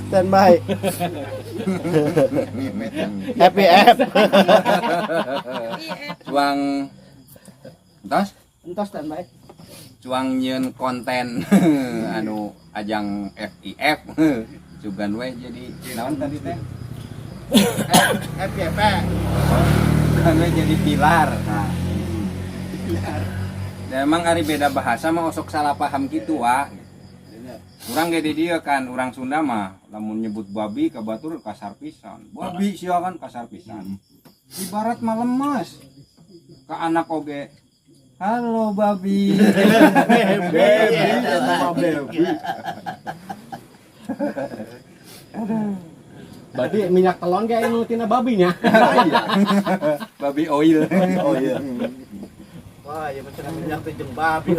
Standby. Happy F. Cuang entos. Entos standby. Cuang nyieun konten anu ajang FIF sugan we jadi naon tadi teh? Happy F. Sugan we jadi pilar. Nah, da emang ari beda bahasa mah osok salah paham gitu, wah. Urang ge di dieu kan, urang Sunda mah lamun nyebut babi ka batur kasar pisan. Babi sia kan kasar pisan. Ibarat mah lemes. Ka anak oge. Halo babi. Baby, sama baby. Berarti minyak telon kayak nu tina babinya. Iya. Babi oil. Oh iya. Wah, ya macam minyak teh jeung babi.